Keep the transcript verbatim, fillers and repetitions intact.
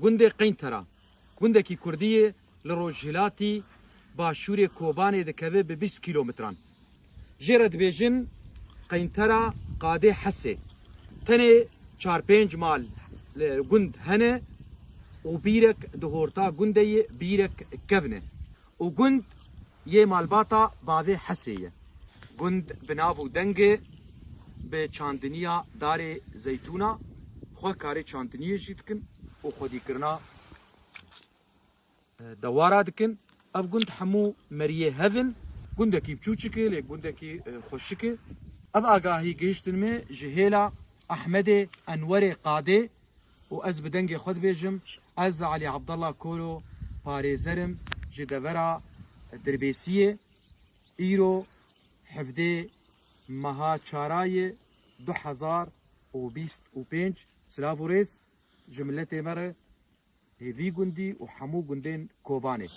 Gundê Qeyntera, gundekî kurdî ye, li rojhilatî başûrê Kobanê dikeve bi bîst kîlometran. Jê re dibêjin Qeyntera Qadê Hesê. Tenê çar pênc mal li gund hene û bîrek di horta gundê ye, bîrek kevn e. Û gund yê malbata bavê Hesê ye. Gund bi nav û dengê bi çandiniya darê zeytûna xwe karê çandiniyê jî dikin û xwedîkirina, e, dewara dikin. Ev gund hemû meriyê hev in. Gundekî biçûçik e, lê gundekî, e, xweşik e. Ev agahî gihiştin me ji hêla Ehmedê Enwerê Qadê û ez bi dengê xwe dibêjim, ez Elî Abdallah Kolo parêzer im ji devera Dirbêsiyê. Îro hevdê meha çarayê du hezar û bîst û pênc. Silav û rêz ji miletê me re, hê vî gundî û hemû gundên Kobanê.